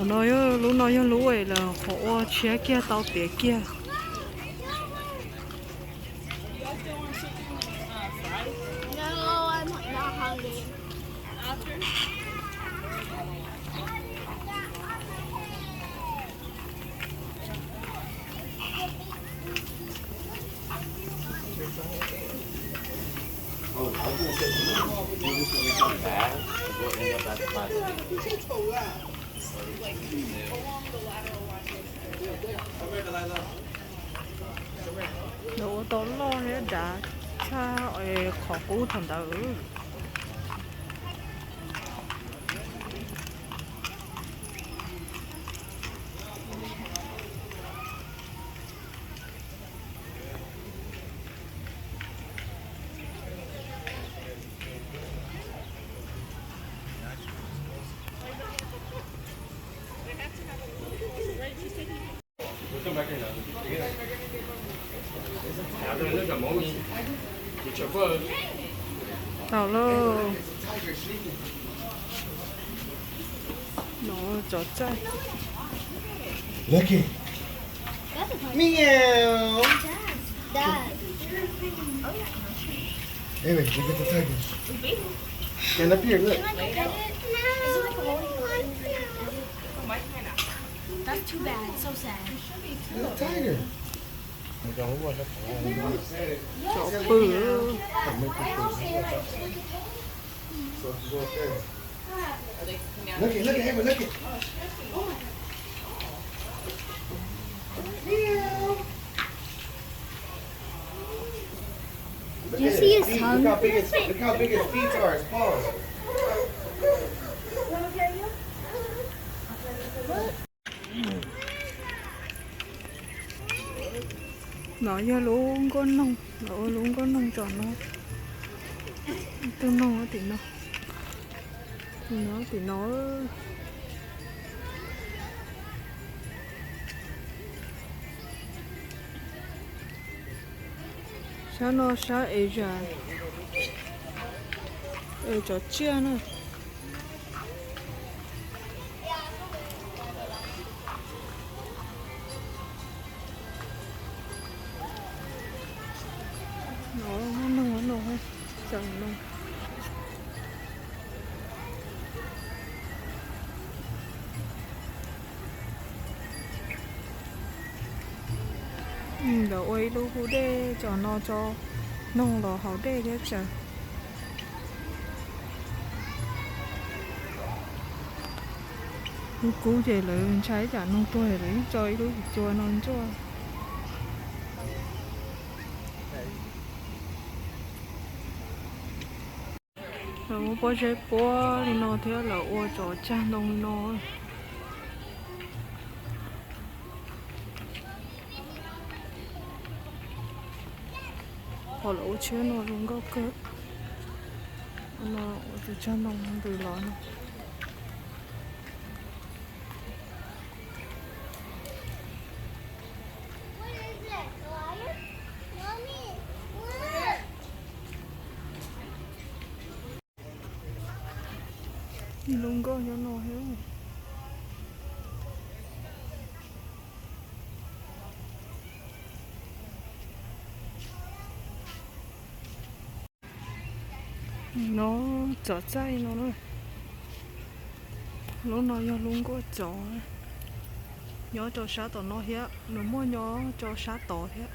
No yog, lub no yog lub es lawv qhov ua tshiab kiag tau tiav kiag. Lawv ua tau loj thiab dav tshaj qhov qub thaum ntawd. Tau lauj. No cov txaij. Look at. Meow. Anyway, we get the tiger. Stand up here, look. That's too bad. So sad. It's a tiger. Cov pw. Look at, look at, Ava, look at. Do you see his tongue? Look how big his, look how big his feet are, his paws. No yog lub nkauj noog, lawv ua lub nkauj noog tso no. Tus noog tim no, tim no, tim no. Sab no sab Asia, cov tsiaj na. No, no, no, no. Lawv ua ib lub hu dej tso no tso noog los haus dej thiab tsaws. Kub kub ces lawv ntshai tsam noog tuag lawv yeej tso ib lub cua no ntsuaj. Lawv muab pob zeb puab li no thiab lawv ua cov tsag ntoo li no. Qhov lawv ua tshiab no zoo nkauj kawg. No ua tus tsag ntoo ntws los no. Zoo nkauj nyob no thiab. No txov txaij no na. Lub no yog lub nkuaj tsov. Nyob rau sab tom no thiab, nws muaj nyob rau sab tod thiab.